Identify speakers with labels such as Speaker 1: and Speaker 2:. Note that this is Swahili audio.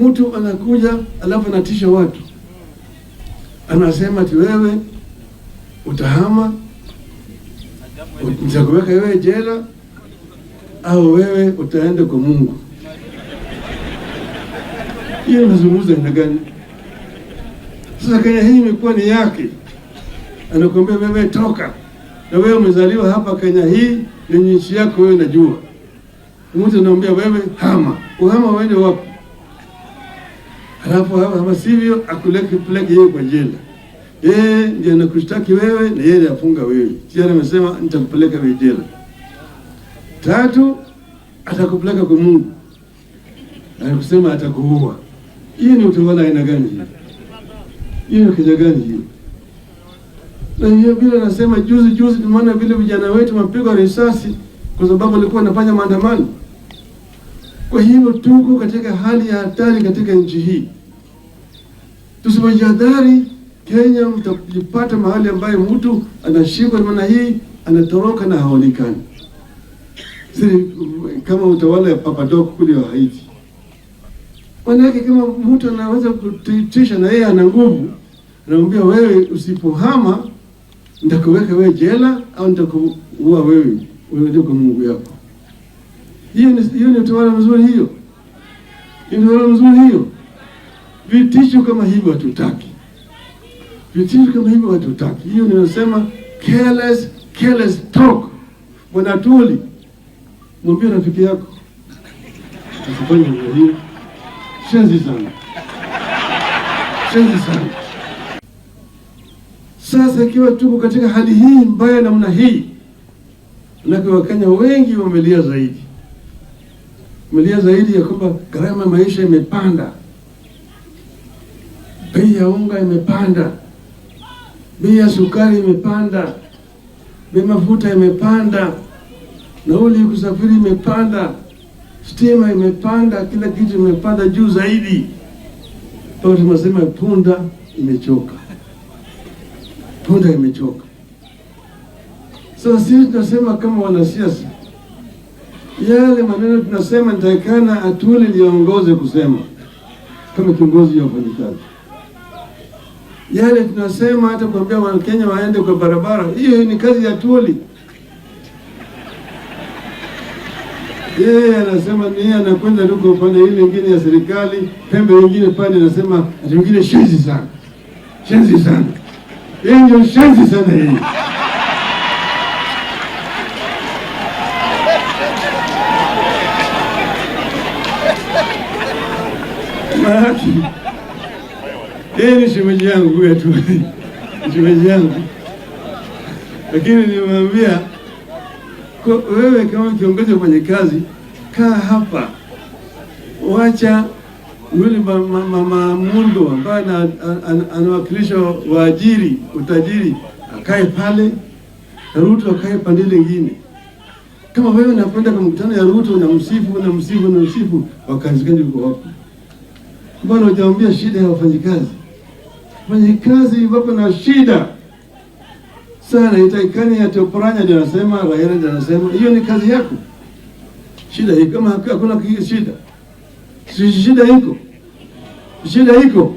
Speaker 1: Mtu anakuja alafu anatisha watu, anasema ati wewe utahama, nitakuweka wewe jela au wewe utaenda kwa Mungu. Hiyo ni mazungumzo aina gani? Sasa Kenya hii imekuwa ni yake, anakuambia wewe toka, na wewe umezaliwa hapa Kenya hii ni nchi yako wewe, najua. Mtu anaambia wewe hama, uhama uende wapi? Halafu hama sivyo akuleke peleke yeye kwa jela. Yeye ndiye anakushtaki wewe na yeye afunga wewe. Tayari amesema nitakupeleka wewe jela. Tatu, atakupeleka kwa Mungu. Anakusema atakuua. Hiyo ni utawala aina gani hiyo? Hiyo ni Kenya gani hiyo? Na hiyo vile nasema juzi juzi tumeona vile vijana wetu wamepigwa risasi kwa sababu walikuwa wanafanya maandamano. Kwa hivyo tuko katika hali ya hatari katika nchi hii. Tusipojihadhari, Kenya mtajipata mahali ambayo mtu anashikwa namna hii, anatoroka na haonekani. Si kama utawala ya Papa Doc kule wa Haiti. Manake kama mtu anaweza kutisha na yeye ana nguvu, anamwambia wewe usipohama nitakuweka wewe jela au nitakuua wewe, wewe kwa Mungu yako. Hiyo ni utawala mzuri hiyo? Hiyo ni utawala mzuri hiyo? Vitisho kama hivyo hatutaki. Vitisho kama hivyo hatutaki. Hiyo ninasema careless, careless talk. Bwana Atwoli, mwambie rafiki yako asifanye namna hiyo. Shenzi sana, shenzi sana. Sasa ikiwa tuko katika hali hii mbaya namna hii, manake Wakenya wengi wamelia zaidi, wamelia zaidi ya kwamba gharama ya maisha imepanda, bei ya unga imepanda, bei ya sukari imepanda, bei mafuta imepanda, nauli kusafiri imepanda, stima imepanda, kila kitu imepanda juu zaidi. Mpaka tunasema punda imechoka, punda imechoka. Sasa sisi tunasema kama wanasiasa, yale maneno tunasema nitakana Atwoli liongoze kusema kama kiongozi wa wafanyikazi. Yale tunasema hata kuambia Wakenya waende kwa barabara, hiyo ni kazi ya Atwoli. Yeye anasema ni yeye anakwenda tu kwa upande ile nyingine ya serikali, pembe nyingine pande, anasema ati mwingine shenzi sana, shenzi sana. Yeye ndio shenzi sana yeye. Maanake yeye ni shemeji yangu huyu tu, shemeji yangu, lakini nimemwambia wewe kama kiongozi wa kazi, kaa hapa, wacha yule mama Mundo ambaye anawakilisha waajiri utajiri akae pale, na Ruto akae pande lingine. Kama wewe unakwenda kwa mkutano ya Ruto unamsifu, unamsifu, unamsifu, wakazi gani uko wapi? Mbona hujaambia shida ya wafanyikazi? Wafanyikazi wako na shida sana, itakani ya Oparanya ndio anasema, Raila ndio anasema, hiyo ni kazi yako. Shida hii kama hakuna shida. Si shida iko. Shida iko.